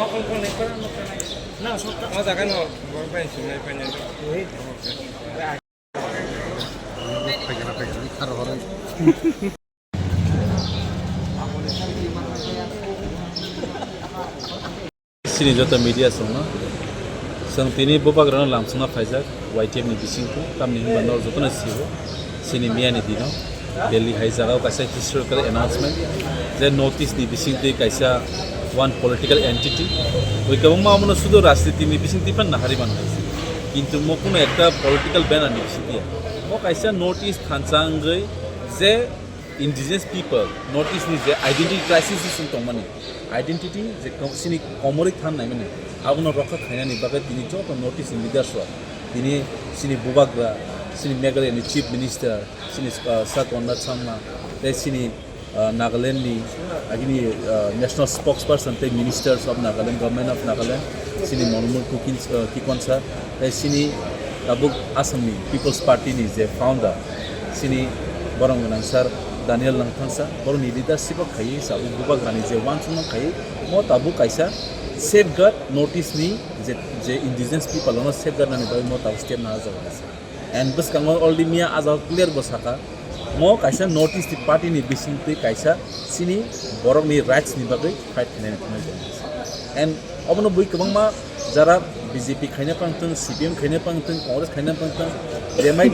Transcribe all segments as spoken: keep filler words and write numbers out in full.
Chini joto media chwngno, chwng tini bubagrano lamsongna phaijak Y T F ni bisingtwi, tamni hwnba norok jotono sio, chini miyani dino Delhi hai jagao kaisa historical announcement je North East ni bisingtwi kaisa one political entity, oi kwbangma omono sudu rajniti ni bisingtwi phan nahari mano, kintu mo kuno ekta political banner ni bisingtwi ya, mo kaisa North East thansa wngwi je indigenous people, North East ni je identity crisis wng tongmani, identity je kom-, chini komorwi than naimani, abono rokha khainani bagwi tini joto North East ni leaders rok, tini chini bubagra, chini Meghalaya ni Chief Minister, chini, uh, Sir Conrad Sangma, tei chini, uh, Nagaland ni, agini, uh, National Spokesperson tei Ministers of Nagaland, Government of Nagaland, chini Monomoy Kukin, uh, Kikon sir, tei chini tabuk Assam ni People's Party ni je founder, chini borok gwnang sir Daniel Langthangsa, borokni leadership o khaiwi tabuk bubagrani je uansukmung khaiwi, mo tabuk kaisa safeguard North East ni je, je indigenous people no safeguard nani bagwi mo tabuk step nana jago kaisa. And bwskango already miya ah jaga clear bo saka, mo kaisa North East party ni bisingtwi kaisa chini borokni rights ni bagwi fight khainani thangwi tongo. And obono bui kwbangma jara B J P khaina pang thung, C P M khaina pang thung, Congress khaina pang thung, they might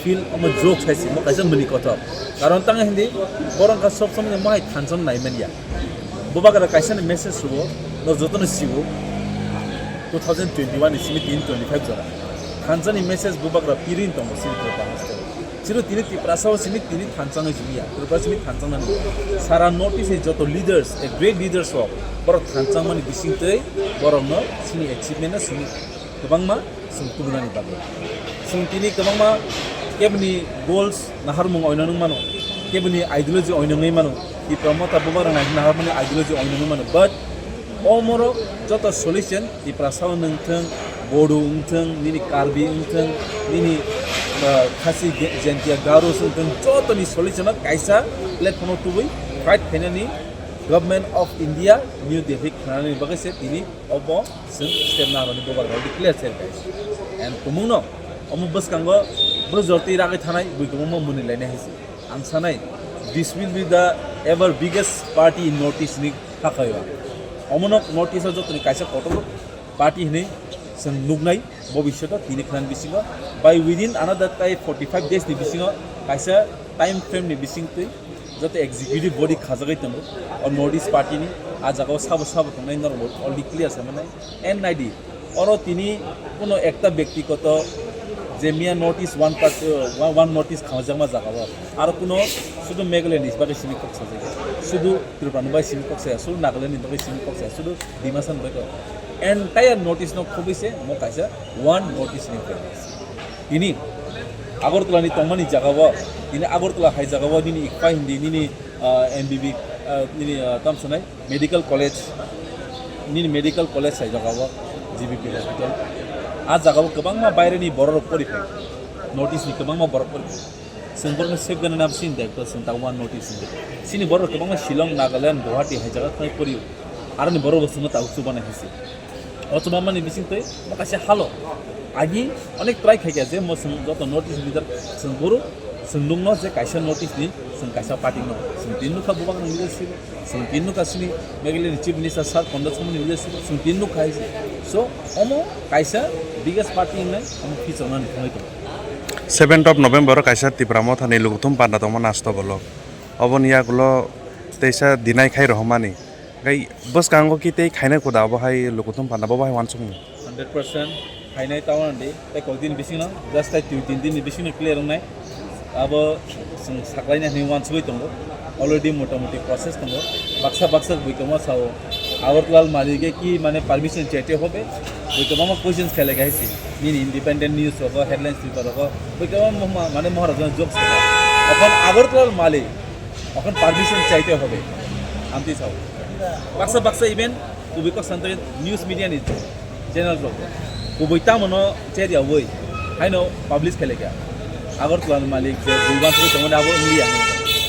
feel omo joke hai se, mo kaisa mani kotor. Karon tang hindi, borok kha sob somoi mo hai thansa nai manya. Bubagra kaisa ni message subo, no joto no sibo, two thousand twenty-one ni simi tin twenty-five jora. Thansa ni message bubagra piring tongo simi Tripura hasteo. Chiro tini Tiprasa o simi tini thansa nai simi ya, Tripura simi thansa nani. Sara North East ni joto leaders, a great leaders rok, borok thansa mani bisingtwi borok no sini achievement no sini kwbangma chwng tubunani bagwi. Chwng tini kwbangma keboni goals naharmung oino nung mano, keboni ideology oino nungwi mano, Tipra Motha bubagrang nai naharmani ideology oino nung mano, but o morok joto solution Tiprasa o nung thung, Bodo wng thung, nini Karbi wng thung, nini, uh, Khasi Ge-, Jaintia Garo wng thung, jotoni solution o kaisa platform o tubui fight khainani Government of India New Delhi khnanani bagwi se tini obo chwng step narwkni bubagrok declare se guys. And tumungno omo bwskango bwjor twi ragwi thanai bui kwbangma mwnwi lainai hai se. Ang sanai, this will be the ever biggest party in North East ni hakhaio. Omono North East o jotoni kaisa kotor party hinwi chwng nuknai bobisyoto tini khwnani bisingo. By within another tai forty-five days ni bisingo kaisa time frame ni bisingtwi joto executive body khajagwi tongo o North East party ni. A jagao sabo sabo tongnai norok already clear se manai. And naidi, oro tini kuno ekta byaktigoto je miya North East one part, uh, one, one North East khamjakma jagao aro kuno sudu Meghalaya ni bagwi simi kok sajak, sudu Tripura ni bagwi simi kok saya, sudu Nagaland ni bagwi simi kok saya, sudu Dimasa ni bagwi kok. Entire North East no khobwi se mo kaisa one North East ni family. Tini Agartala ni tongmani jagao, tini Agartala hai jagao nini ikpai hindi nini, ah, M B B, ah, nini, ah, tam sanai medical college, nini medical college hai jagao G B P hospital. A jagao kwbangma baireni bororok pori phai, North East ni kwbangma borok pori phai. Chwng borokno save gana nam sin de, to chwng ta one North East ni. Chini borok kwbangma Shillong, Nagaland, Guwahati hai jaga thangwi pori. Aroni borok bo chwngno ta chubana hisi. O chubamani bisingtwi makaisa halo agi onek try khaikha je mo chwng joto North East leader chwng boro chwng nukno je kaisa North East ni chwng kaisa party no chwng tin nukha bubagrang leadership, chwng tin nukha chini Meghalaya ni Chief Minister Sir Conrad Sangma ni leadership chwng tin nukha hai se. So omo kaisa biggest party wngnai omo phichoknani thangwi tongo. Seventh of November o kaisa Tipra Motha ni Lukuthum Panda tongma nasto bolok. Oboni yagulo teisa dinai khai rohormani. Gai bwskango ki tei khainai kuda abo hai Lukuthum Panda bo bai wansukmung. Hundred percent khainai ta wan di. Tei kok din bisingno, just tai twi tin din ni bisingno clear wngnai. Abo chwng saklaina hinwi wansugwi tongo. Already motamoti process tongo. Baksa baksa bui tongma sao. Agartala malik ki mane permission chaite hobe. Bui kwbangma questions khailai hai se. Nini independent news rogo, headlines paper rogo. Bui kwbangma mane Maharaj jokes. Okon Agartala malik. Okon permission chaite hobe. Amtwi sao. Baksa baksa event kubui kok santai news media ni channel rok. Kubui tamono cheryawi. Haino publish khailai kha. Agartala ni malik je bui wansugwi tongmani abo India.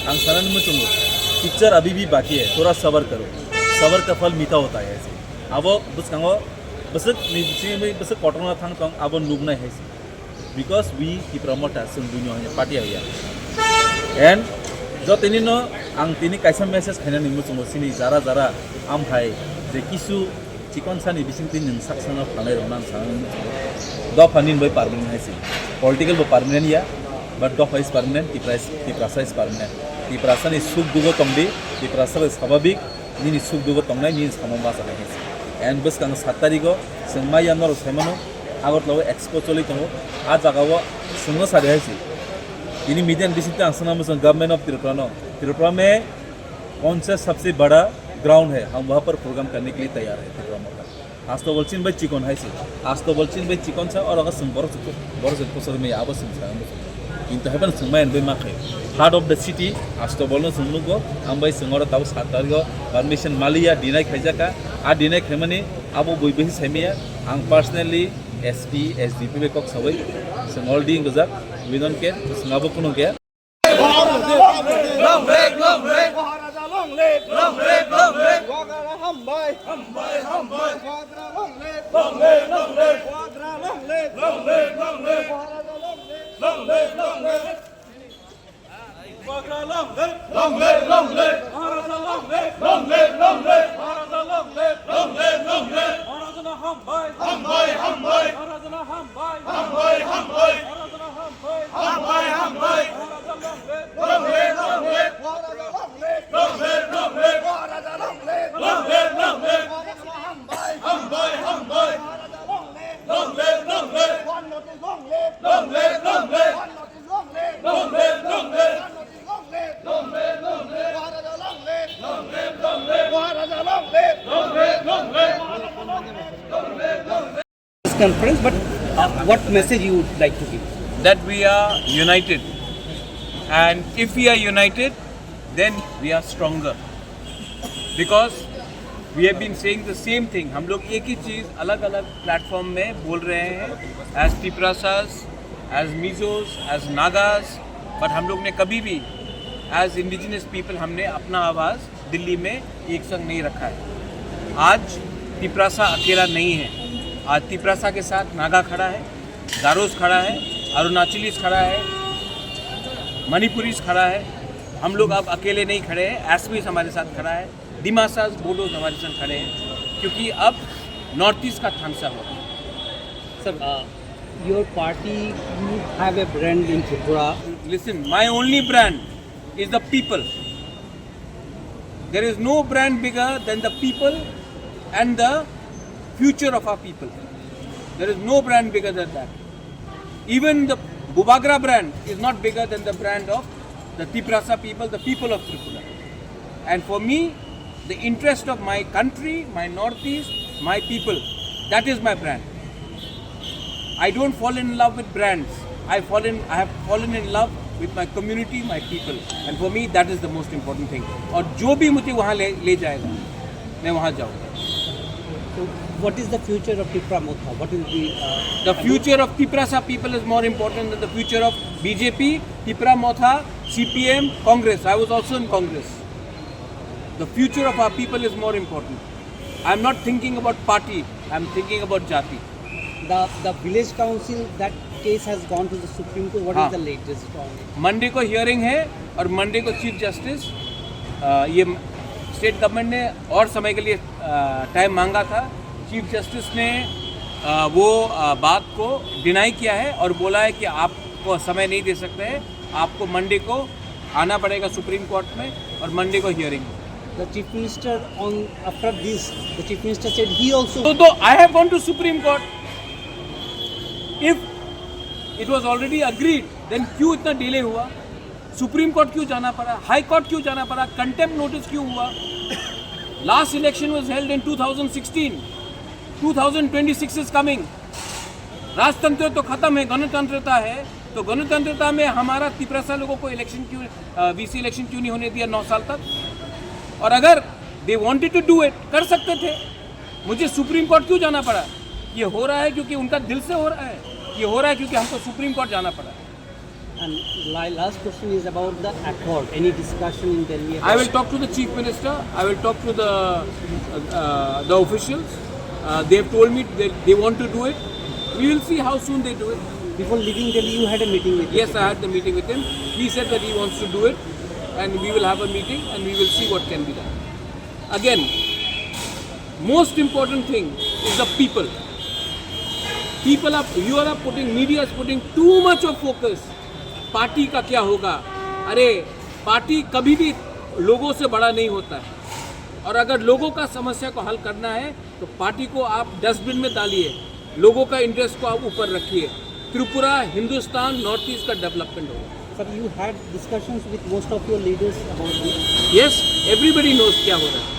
Ang sanani muchungo. Picture abhi bhi baki hai. Thoda sabar karo. Sabar ka phal meetha hota hai. Abo bwskango bwswk ni bisingtwi bwswk kotorma thang tong abo nuknai hai se. Because we Tipra Motha chwng buino hai party hai ya. And jotoni no ang tini kaisa message khainani muchungo chini jara jara am hai je kisu chikon sani bisingtwi nwng sak sano phalnai rok nang sanani muchungo. Dopha nini bai permanent hai se. Political bo permanent ya, but dopha is permanent, Tipra is, Tiprasa is permanent. Tiprasa ni suk dugo tongdi, Tiprasa bai swabhabik, nini suk dugo tongnai, nini samung bachajak hai se. And bwskang sat tarigo chwng maya norok sai mano, Agartala o expo choli tongo, a jaga o chwngno sadi hai se. Tini media ni bisingtwi ang swngna muchung government of Tripura no, Tripura mein kaun sa sabse bada ground hai, hum wahan par program karne ke liye taiyar hai Tripura Motha. Astobol chini bai chikon hai se. Astobol chini bai chikon sa, oro ka chwng borok se, borok se kusuk maya abo chwng sa. Kintu hai phano chwng maya bai ma khai. Heart of the city, Astobol no chwng nugo, ang bai chwng oro tabuk sat tarigo permission maliya, deny khaijaka. A deny khaimani abo bui bisi saimaya. Ang personally S P, S D P bai kok sawi, chwng already wngajak, we don't care, chwng abo kunu khe. Long live, long live. Maharaja long live. Long live, long live. Wagra hambai. Hambai, hambai. Wagra long live. Long live, long live. Wagra long live. Long live, long live. Maharaja long live. Long live, long live. Wagra long live. Long live, long live. Maharaja long live. Long live, long live. Maharaja long live. Long live, long live. Maharaja na hambai. Hambai, hambai. Maharaja na hambai. Hambai, hambai. Maharaja na hambai. Hambai, hambai. Maharaja long live. Long live, long live. Maharaja long live. Long live, long live. Maharaja long live. Long live, long live. Maharaja na hambai. Hambai, hambai. Maharaja long live. Long live, long live. One notice long live. Long live, long live. One notice long live. Long live, long live. One notice long live. Long live, long live. Maharaja long live. Long live, long live. Maharaja long live. Long live, long live. Maharaja long live. Long live, long live. Conference, but, uh, what message you would like to give? That we are united, and if we are united, then we are stronger, because we have been saying the same thing. हम लोग एक ही चीज़ अलग-अलग प्लेटफॉर्म में बोल रहे हैं, as Tiprasas, as Mizos, as Nagas, but हम लोग ने कभी भी as indigenous people हमने अपना आवाज़ दिल्ली में एक संग नहीं रखा है। आज तिपरासा अकेला नहीं है, आज तिपरासा के साथ नागा खड़ा है, गारोस खड़ा है, अरुणाचलीस खड़ा है, मणिपुरीस खड़ा है। हम लोग अब अकेले नहीं खड़े हैं, एसपीस हमारे साथ खड़ा है, दिमासास बोडोस हमारे साथ खड़े हैं, क्योंकि अब नॉर्थ ईस्ट का थामसा हो रहा है। Sir, uh, your party have a brand in Tripura. Listen, my only brand is the people. There is no brand bigger than the people and the future of our people. There is no brand bigger than that. Even the Bubagra brand is not bigger than the brand of the Tiprasa people, the people of Tripura. And for me, the interest of my country, my Northeast, my people, that is my brand. I don't fall in love with brands. I fall in, I have fallen in love with my community, my people. And for me, that is the most important thing. और जो भी मुझे वहाँ ले, ले जाएगा, मैं वहाँ जाऊँगा। So, what is the future of Tipra Motha? What will be, uh, The future of Tiprasa people is more important than the future of B J P, Tipra Motha, C P M, Congress. I was also in Congress. The future of our people is more important. I am not thinking about party, I am thinking about jati. The, the village council, that case has gone to the Supreme Court. What is हाँ। The latest on it? Monday को हियरिंग है और मंडे को chief justice, अ, ये state government ने और समय के लिए, अ, टाइम मांगा था। चीफ जस्टिस ने, अ, वो, अ, बात को डिनाई किया है और बोला है कि आपको समय नहीं दे सकते हैं, आपको मंडे को आना पड़ेगा सुप्रीम कोर्ट में और मंडे को hearing. The chief minister on, after this, the chief minister said he also तो, तो I have gone to Supreme Court. If it was already agreed, then क्यों इतना डिले हुआ? सुप्रीम कोर्ट क्यों जाना पड़ा? हाई कोर्ट क्यों जाना पड़ा? कंटेम्प्ट नोटिस क्यों हुआ? Last election was held in two thousand sixteen. Two thousand twenty-six is coming. राजतंत्र तो खत्म है, गणतंत्रता है। तो गणतंत्रता में हमारा तिपरासा लोगों को इलेक्शन क्यों, अ, वीसी इलेक्शन क्यों नहीं होने दिया नौ साल तक? और अगर they wanted to do it, कर सकते थे। मुझे सुप्रीम कोर्ट क्यों जाना पड़ा? ये हो रहा है क्योंकि उनका दिल से हो रहा है, ये हो रहा है क्योंकि हमको सुप्रीम कोर्ट जाना पड़ा। And my last question is about the accord. Any discussion in Delhi? I will talk to the Chief Minister. I will talk to the uh, the officials. Uh, they have told me they, they want to do it. We will see how soon they do it. Before leaving Delhi, you had a meeting with. Yes, I had the meeting with him. He said that he wants to do it, and we will have a meeting and we will see what can be done. Again, most important thing is the people. People are, you are putting, media is putting too much of focus. Party का क्या होगा? अरे, पार्टी कभी भी लोगों से बड़ा नहीं होता है। और अगर लोगों का समस्या को हल करना है तो पार्टी को आप डस्टबिन में डालिए, लोगों का इंटरेस्ट को आप ऊपर रखिए। त्रिपुरा, हिंदुस्तान, नॉर्थ ईस्ट का डेवलपमेंट होगा। Sir, you had discussions with most of your leaders about this. Yes, everybody knows क्या हो रहा है।